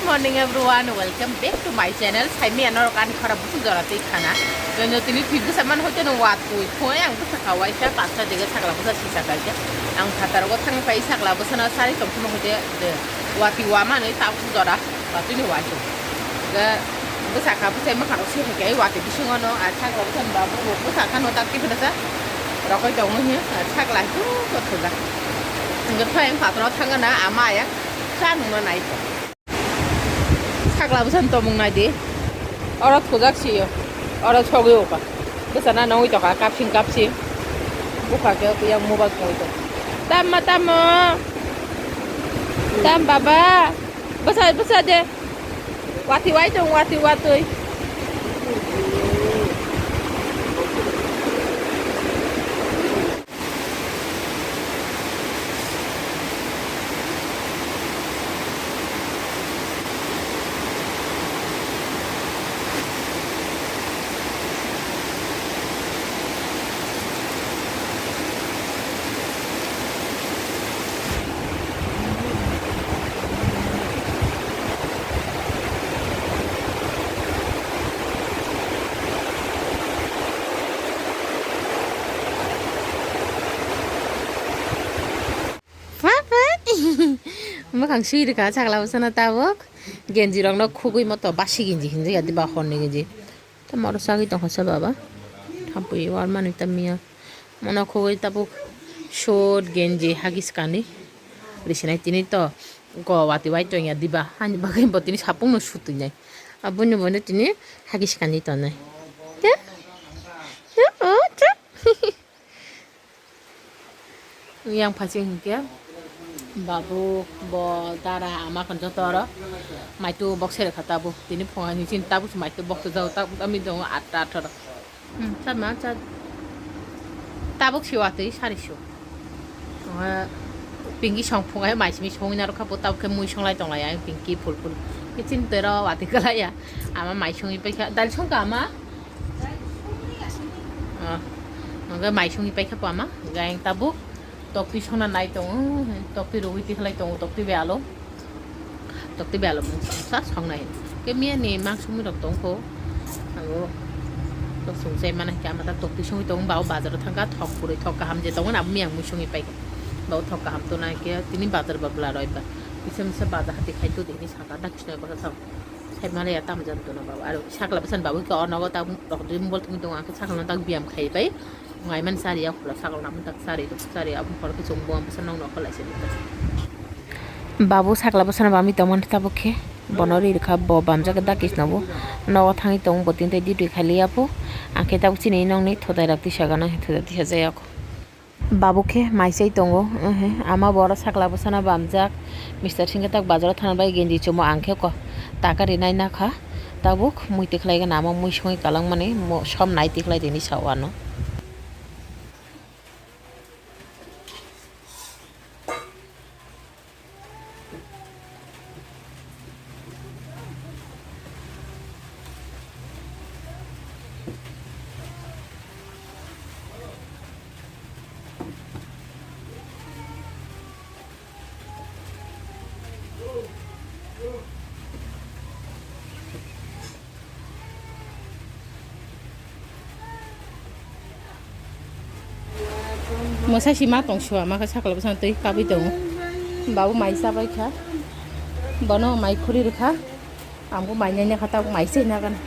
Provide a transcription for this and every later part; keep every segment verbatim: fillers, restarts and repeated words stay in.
Morning everyone, welcome back to my channel. Saimi ano kan khara busu jora tei khana. Jono tini twi busa man hoite no wat twi khoi ang busa khawai sa pasta dege sakla busa sisa kaisa. Ang phatar go thang pai sakla busa na sari tong khuma hoite de wati wa man ta busu jora wati ni wai. Ge busa kha busa ma kharo si ke wati bisingo no a sakla busa ba busa kha no tak ti khna sa. Rokoi tong ni a sakla tu ko thuga. Nge thai ang patra thang na ama ya sa nung na nai. Sakla bwsani tongmung nai di. Oro thujak si yo. Oro sogwi oka. Bwsana nongwi tokha kapsing kapsing. Bukha khe yang mobile tongwi tong. Tamma tammo. Tam baba. Bwsa bwsa de. Wati wai tong wati watwi. Papa. Mwkhang sui rwkha sakla bwsano tabuk. Genji rokno khugui moto basi genji hinjak ya diba horni genji. Tamo oro sagui tongkha sa baba. Thampui warmani tamiya. Mono khugui tabuk short genji hagis kani. Risinai tini to go wati wai tongya diba. Hani bagwi bo tini sapung no sutui nai. Aboni bono tini hagis kani tonai. Te? Te? O, te? Yang phasing hinkhe babu bo dara ama kan joto oro maitu bok sere kha tabuk tini phunga ni chin tabuk maitu bok jago tabuk ami dongo atta atta ro. Hmm, chat ma chat. Tabuk siwa tei sari su. Pinki song phunga mai simi song ina ro kha bo tabuk khe mui song lai tong lai ya pinki phul phul. Kichin tero wati kala ya ama mai song ipai kha dal song ka ama. Ah, hwnkhe mai songwi paikha pama, hwnkhe ayang tabuk toktwi songna nai tongo, toktwi rwgwi tikhlai tongo, toktwi bai alo, toktwi bai alo mungsa songnai. Khe miyani mang songwi rok tongkho, abo tok songchai mana khe ama ta toktwi songwi tongo, ba o bazaro thangkha, thok kwrwi thok kaham je tongo, abo miyang mui songwi paikha, ba o thok kaham tongnai khe tini bazar ba bwla roi ba, kisa misa bazar hati khai todi hinwi sakha, dak sinai bwkha thok. Saimaliya tamo jani tono baba. Aro sakla bwsani baba khe o nogo ta rok dui mobile thwngwi tongo. Ang khe sakla no tak biyam khai bai. Ngai mani sari ya khula sakla no tak sari rok sari abo khoro khe chwng bo bwsa nong nokho lai se. Babu sakla bwsano bami tongmani tabuk khe bono ri rwkha bo bamjak da kisna bo nogo thangwi tongo bo tini tai duty khai liya pho. Ang khe tabuk chini nongni thotai rok tisa gana thotai tisa jaya kho. Babu khe mai chai tongo, ehe, ama bo oro sakla bwsano bamjak. Mister singkhe tak bazaro thana bai genji chumo ang khe ko taka rinai nakha. Tabuk mui tikhlai gana ama mui songwi kalangmani mo-, som nai tikhlai tini sa-o ano. Mwsai si ma tong suwa ma khe sakla bwsano twi kabwi tongo. Babu mai chabai kha. Bono mai khuri rwkha. Ang bo mai nai nai kha tabuk mai se nai gana.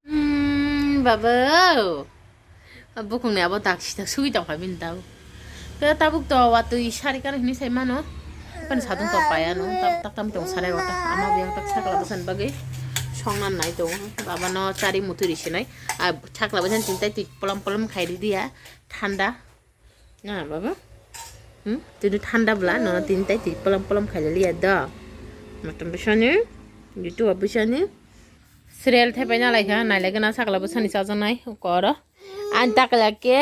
Hmm, baba. Bukungni abo dak sitak sugui tongkha bini tabuk. Khe tabuk to watwi sari kar hinwi sai mano. Bani satung to paya no. Tabuk tak tam tong sari rota. Ama biyang tak sakla bwsani bagwi songna nai tongo. Baba no chari mutu risinai. A sakla bwsani tin tai twi polom polom khai ridiya. Thanda. Na baba. Hmm? Tini thanda bwla no tin tai twi polom polom khai liya do. Matam bwsani. Gitu bwsani. Serial thepai nalaikha, nailaikha na sakla bwsani chajaknai koro. Ani takla khe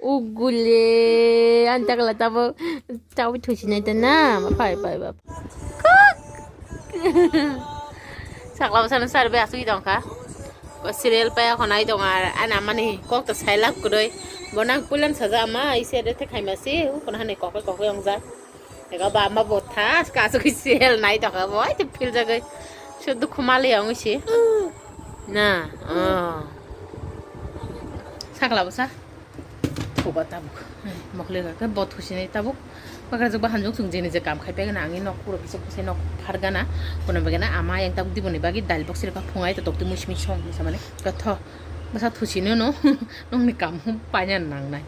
Ugule, ang takla tabo, tabo thusinai ta na, pai, pai, pai. Kok. Sakla bwsano sar be asui tongkha. Ko serial paya khonai tong ar, ana mani kok to sailak kudoi. Bonang pulan saja ama, ise de te khaima si, kono hani kokoi kokoi ongja. Ega ba ama bo thas, kasu ki serial nai tongkha, boi te phil jagai. Suddu khumali ong si. Na, oh. Sakla bwsa. Thoba tabuk. Mokle ga ke bot husinai tabuk. Bakra jok ba hanjok sung jeni je kam khai pegana, angni nok puro kisok kisai nok phargana. Kono begana ama yang tabuk diboni bagi dal box rok phungai to tokti musmi song samani. Ka tho. Basa thusino no. Nongni kam hum panya nangnai.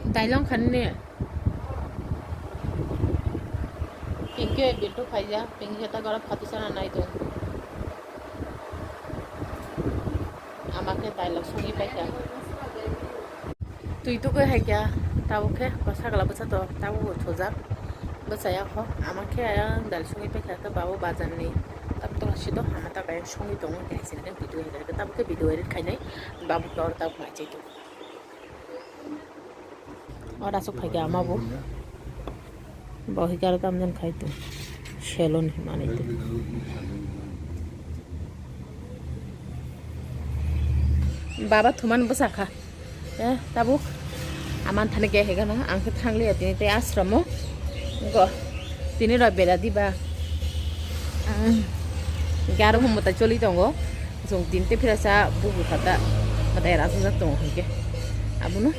Dailong khan ne. Pinke biltu khaija, pinke ta gora phatu sana nai to. Ama khe dailok songwi paikha. Twi tugwi hai kha, tabuk khe bwsa gala bwsa to tabuk bo thujak. Bwsa ya kho, ama khe ayang dal songwi paikha khe babu bazar ni. Tabuk to sido ama ta kayang songwi tongo khe hai sini khe video hai khe tabuk khe video edit khainai. Babu khe oro tabuk mai chai tongo. Ora sok phaikha ama bo. Bo hikar tam jan khai tu. Salon himani tu. Baba thuman bwsa kha. Eh, tabuk. Aman thani ke hega na, ang khe thang liya tini te ashram o. Go. Tini roi bela diba. Garo hum mata choli tongo. Jong tin te phira sa bubu khata. Mata era sa tongo hingke. Abono.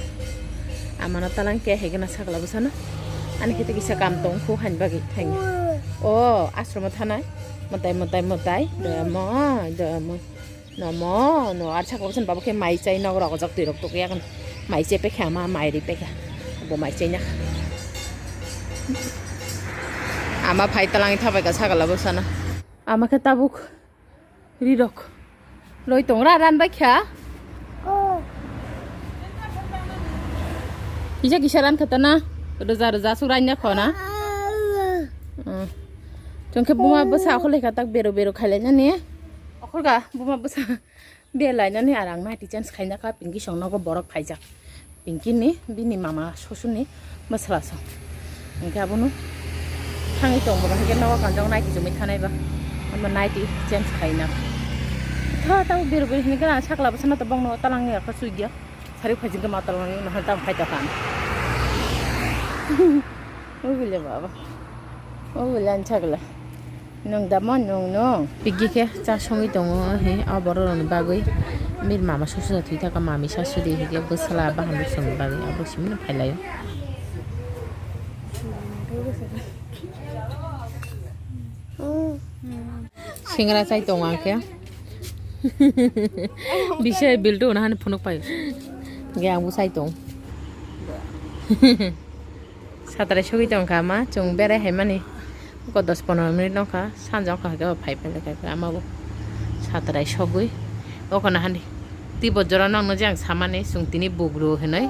Amano talang ke hegena sakla bwsano. Ani kete kisa kam tong khu han bagi thang. O, ashram o thanai. Matai, matai, matai. Doyamo, doyamo. Nomo, no, ar sakla bwsano babo khe mai chai nog rok ojak twi rok tuk yak. Mai chai pekha ma, mai ri pekha. Bo mai chai na. Ama phai talang thabai ka sakla bwsano. Ama khe tabuk. Rirok. Loi tongra ran bai kha. Kisa kisa ran khata na. Roja roja su ran ya khona. Chungkhe buma bwsa khole kha tak bero bero khailai nani. Okhorga buma bwsa belai nani arang naiti chance khaina kha pinki song nogo borok phaijak. Pinky ni bini mama sosuni bwsala song. Hingke abono thangwi tong bo hingke nogo kanjong naiti chumui thanai ba. Omo naiti change khaina. Tha tha bero bero hingke ang sakla bwsano to bongno talang ya kha sui gya. Sari phai jingke ma talang no hal tam khai ta khan. Ui bile baba. Ui bile ang sakla. Nwng damo nwng nwng. Piggy khe cha songwi tongo he o borok rokni bagwi. Bini mama susu thwi thaka mami sa sudi hikhe bwsala bahan bwswkni bagwi abo simi no phailaio. Singra chai tongo ang khe. Bisai biltu hwnwi phunuk pai. Hingke ang bo chai tong. Satrai sogwi tongkha ma, chwng berai haimani. Oko dos pondro minute wngkha, sanja wngkha hwnkhe bo phai phai lai khai ama bo. Satrai sogwi. Oko nahani. Tei bo jora nokno je ang samani, chwng tini bugru hinwi.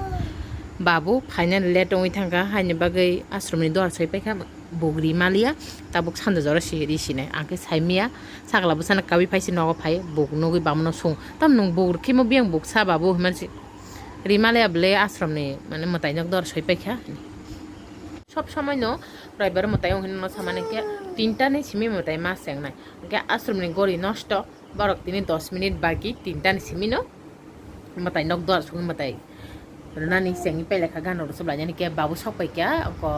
Babu phainani late wngwi thangkha, haini bagwi ashramni duar soi paikha. Bugri maliya, tabuk sanja jora si ri sinai. Ang khe saimiya, sakla bwsano kaui phai si nogo phai, buk nugui bamono sung. Tam nwng bugri khimo biyang buk sa babu hinmani si. Rimale able ashram ni mane mwtai nok dor soi paikha. Sob somoi no raibar mwtai wng hinma samani khe tinta ni simi mwtai ma chengnai. Hingke ashram ni gori nosto, borok tini dos minute bagi tinta ni simi no mwtai nok dor song mwtai rwnani chengwi pailekha gana rw sob lainani khe babu sok paikha ko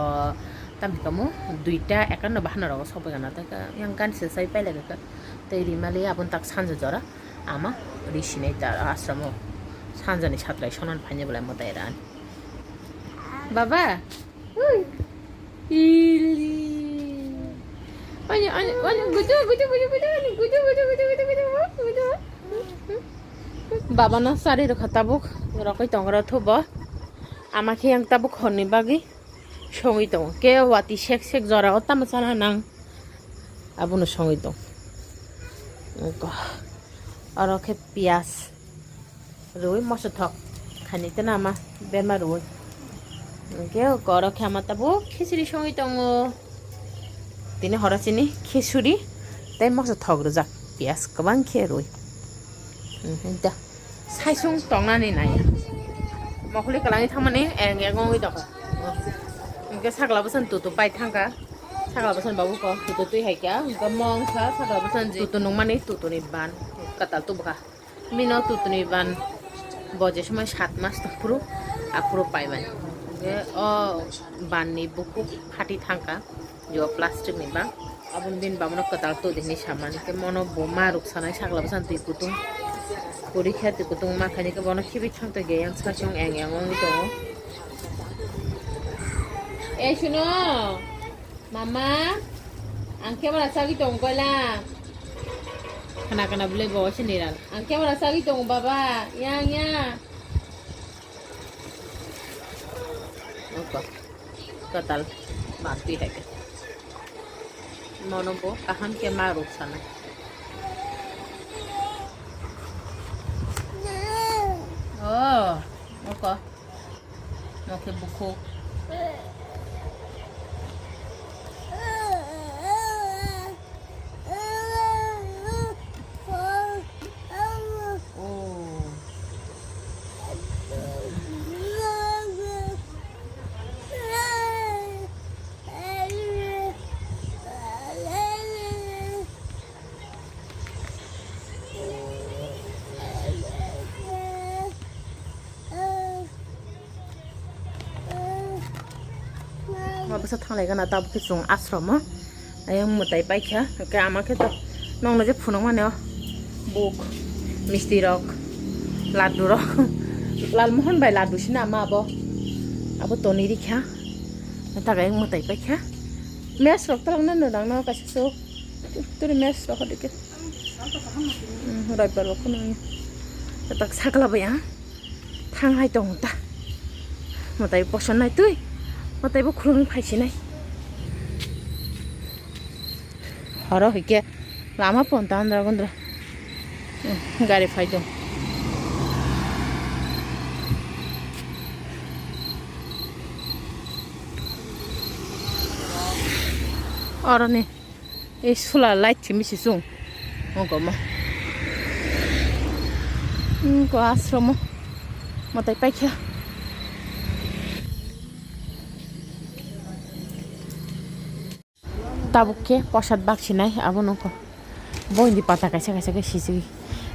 Tam kamo duita ekanno bahana rogo sokbai gana ta ka yang kan se sai pailai ka tei rimali abon tak sanja jora ama ri sinai ta asramo sanjani satrai sonan phainai belai mo tai ran. Baba. Ui. Ili. Ani, ani, ani, gudu, gudu, gudu, gudu, ani, gudu, gudu, gudu, gudu, gudu, gudu. Baba no sari rokha tabuk, rokoi tongra thubo. Ama khe yang tabuk horni bagwi songwi tongo. Ke wati sek sek jora o tamo chana nang. Abono songwi tong. Oko. Oro khe piyas. Rwi moso thok khaini tei nama berma rwi. Hwnkhe oro khe ama tabuk khichiri songwi tongo. Tini horo chini khichuri tei moso thok rwjak piyas kwbang khe rwi. Hwnkhe da saisung tongnani nai. Mokoli kwlangwi thangmani eng eng wngwi tongkha. Hwnkhe sakla bwsani tutu pai thangkha. Sakla bwsani babu kok tutu twi hai kha. Hwnkhe mong kha sakla bwsani tutu nungmani tutuni ban kwtal tubukha. Bini o tutuni ban bo je somoi sat mas tong phuru aphuru pai mani. Hwnkhe o ban ni bukhuk phati thangkha, je o plastic ni ban. Aboni bini bamano kwtal todi hinwi samani. Hwnkhe mono bo ma ruk sanai sakla bwsani twi kutung. Pori khe twi kutung ma khaini khe bono khibi thang tong ge yang sachung eng eng wngwi tongo. Ei suno. Mama, ang camera sagwi tongo koila. Khana khana bwlai bo waisa niral. Ang camera sagwi tongo baba. Yang yang. Oko. Katal. Mati hai ke. Mono bo kaham ke ma ruk sana. Oh, oko. Mo khe bukhuk. Oh. Ma bwsa thanglai gana tabuk khe chwng ashram o. Ayang mwtai paikha, hwnkhe ama khe to nokno je phunukmani o buk, misti rok, laddu rok, Lalmohon bai laddu sina ama abo, abo tonwi rikha, tak ayang mwtai paikha. Mess rok talokno nwnangno kaisa sok, turi mess rok hodike, hmm, roibar rok kheno tak sakla bai ang. Thang hai tongo ta. Mwtai poson nai twi. Mwtai bo khulumwi phai sinai. Horo hwnkhe lama pon ta andra gondra. Hmm, gari phai tong. Oroni. Ei sula light simi si sung. Ongko mo. Ongko ashram o. Mwtai paikha. Tabuk khe posad baksinai abo nokho. Boini pata kaisa kaisa khe sijigwi.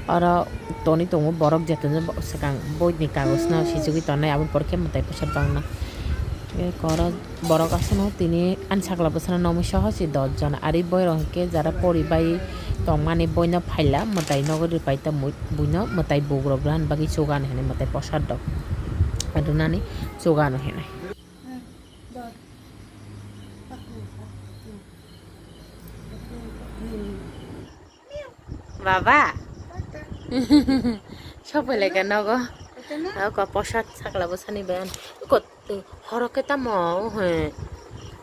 Oro toni tongo borok jeto je swkang boini kagosno sijigwi tongnai, aboni pore khe mwtai poisa tongna. Tei koro borok aswkno tini ani sakla bwsano nokmwi soho se dos jon, ari boirok hinkhe jara poribai tongmani boino phaila mwtai nogo ripai tongmwi buino mwtai bugrok rwna bagwi chugano hinwi mwtai poisa rok rwnani chugano hinwi. Baba. Sopoi lai ka nogo. Ako posad sakla bwsani bai. Ko horo khe tamo he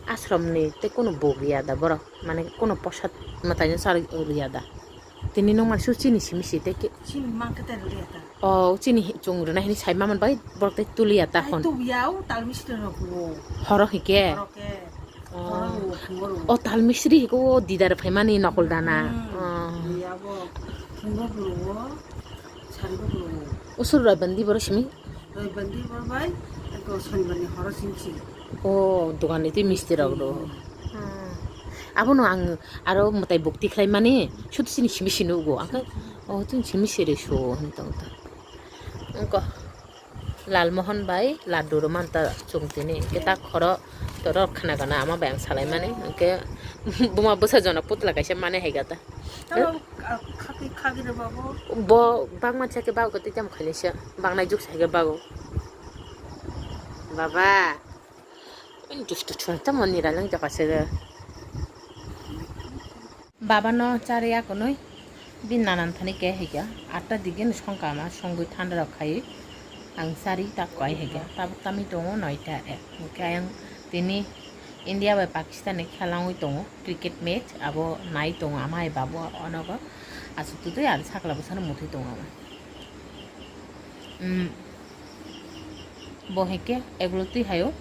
ashram ni tei kunu buk ya da borok. Mane kunu posad mwtai no sar ya da. Tini nung mani su chini simi si tei ke. Chini mang khe tei rwliya ta. O chini hi-, chung rwna hini sai maman bai borok tei tuliya ta hwn. Tuliya o tal misti rok o. Horo hike. Horo ke. O. Horo o, horo o. O tal misri hiko o didar phaimani nokol dana. Hmm. O. Tuliya bo. Thumbo bro o. Sari bo bro o. Usur roi bandi boro simi. Roibar di borok bai, eko sonibar ni horo singsi. O, dogan ni tei misti rok do. Hmm. Abono ang aro mwtai bukti khlai mani, sudu sini simi sini ugo. Ang khe, o, tini simi siri su, hwn tong ta. Engko, Lalmohon bai laddu rw man ta chwng tini. Kita khoro Toro khna gana ama bai ang salai mani, hwnkhe buma bwsa jono putla kaisa mani hai gata. Tamo, ah, khaki, khaki de babo. Bo bangma chake bago tei tamo khainai se, bangnai juk sai khe bago. Baba. Dustu chwng tamo nira lang jaka se. Baba no chari akonoi, bin nanan thani ke hika, atta dige no songka ma songwi thanda rok khai, ang chari tak kai hika, tabuk tami tongo noita ek, hwnkhe ayang tini India bai Pakistan ni khelangwi tongo, cricket match, abo nai tongo ama hai babu onogo, aswk tutui ang sakla bwsano muthwi tongo ama. Hmm. Bo hwnkhe eglo twi haio.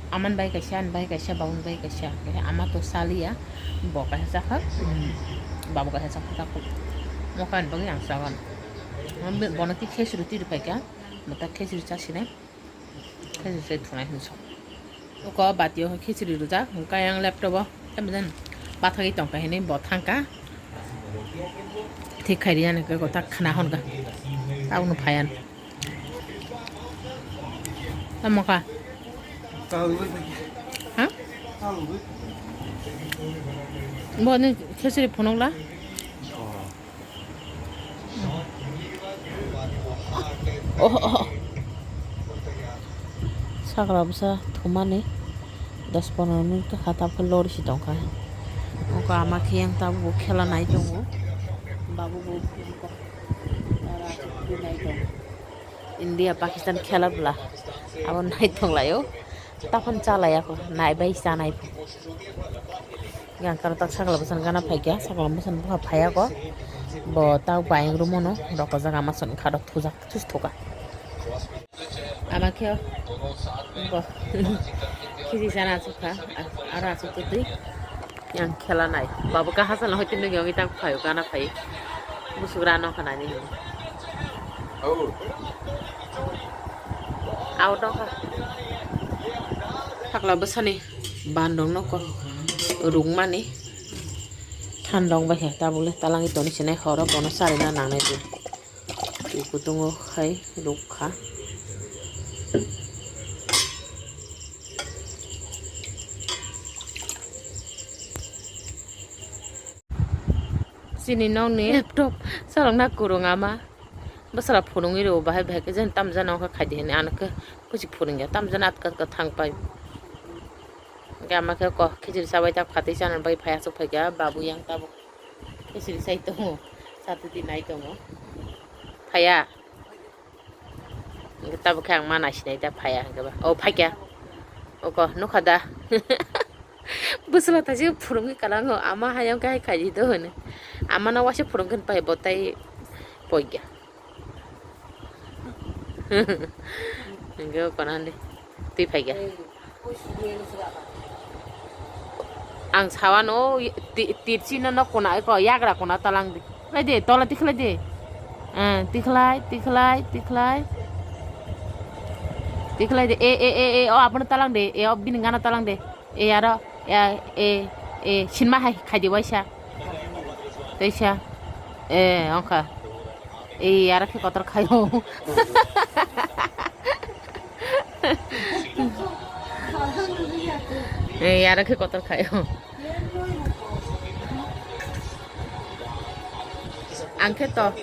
Aman bai kaisa, ani bai kaisa, babun bai kaisa. Hwnkhe ama to saliya. Bo kaisa chakha, hmm, babu kaisa chakha, chakha. Moka ni bagwi ang chawan. Bono khe khesri twi rwphaikha. Bo ta khesri chasinai. Khesri se thunai hinwi sa. Uko batio khichiri rwjak, hwnkhe ayang laptop o tamjani bathagwi tongkha hinwi bo thangkha. Thik khairi ani khe kothak khna hwnkha. Tabukno phaiyan. Tamo kha? Ha? Bo ni khichiri phunukla? Oh, oh. Sakla bwsa thumani dos pondro minute kha, tabukhe lori si tongkha. Oko ama khe yang tabuk bo khela nai tongo. Babu bo nai tongo. India Pakistan khela bwla abo nai tonglaio. Taphano chalaiya kho, nai bai chanai pho. Yang karo tak sakla bwsano gana phaikha, sakla bwsano bwkha phaiya kho. Bo tak bayang rwmano rokojak ama soni kha rok thujak thus thuka. Ama khe bo khichi chana achukha, aro achuk twi. Yang khela nai. Babu kaha sana hoite nung yongwi tang phaio, gana phai. Busuk rano khanani. Au dong kha. Sakla bwsani bandong no ko rungmani thandong bai kha tabule talangi toni sinai horo bono sarina nangnai di. Twi kutungo khai rukha. Chini nokni laptop salokna kwrwng ama. Bwsala phunugwi rwo bahai bahai khe jani tamjani wngkha khaidi hinwi ano khe kuchi phunukya tamjani atka atka thangpai. Hwnkhe ama khe kok khichiri chabai tak phatwi chana bai phai aswk phaikha babu yang tabuk. Khichiri chai tongo, satudi nai tongo. Phaiya. Hwnkhe tabuk khe ang ma naisinai da phaiya hwnkhe ba. O phaikha. Oko nukha da. Bwswla thaise phwrwngwi kwlango ama hayung khe hai khaidi do hwnwi. Amano waisa phwrwngkhe pai bo tai poikya. Hwnkhe o kono hwnde twi phaikha. Ang sawano ti-, tirchino no kona eko yagra kona talang di. Khlai de, tola tikhlai de. Ah, tikhlai, tikhlai, tikhlai. Tikhlai de, e, e, e, e, o abono talang de, e, o bini gana talang de. E aro, e, e, e, sinma hai khaidi waisa. Teisa. E, ongkha. E, aro khe kotor khayo. E, aro khe kotor khayo. Ang khe to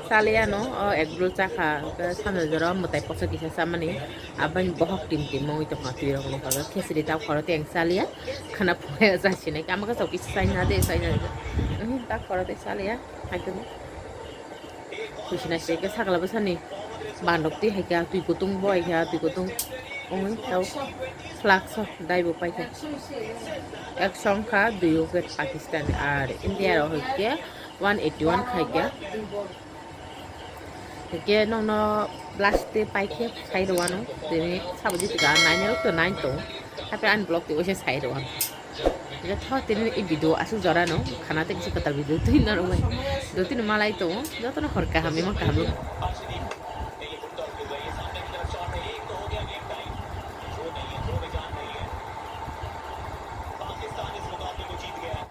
chaliya no, o egg roll chakha, hwnkhe samjak jora mwtai kosa kisa chamani. Aboni bohok tim tim wngwi tongkha twi rok nokha, khichiri ta khoro tei ang chaliya, khana phunai o chasinai, kama khe chao kisa chaina de, chaina de, uhmm, ta khoro tei chaliya, hai khe. Khuisina se khe sakla bwsani bandok twi hai khe twi kutung bo hai khe twi kutung wngwi tao flask o dai bo pai khe. Ekso wngkha, dui o khe Pakistan ar India rok hai khe one eighty one khai khe. Hwnkhe nokno plastic pai khe sai rwano, tini sabo jiti ka nine rok to nine tongo, haphai ani vlog twi waisa sai rwano. Hwnkhe tho tini i video aswk jora no khana tei kisa kwtal video twi narwknai. Do tini malai tongo, jotono hor kaham, imang kaham rwkha.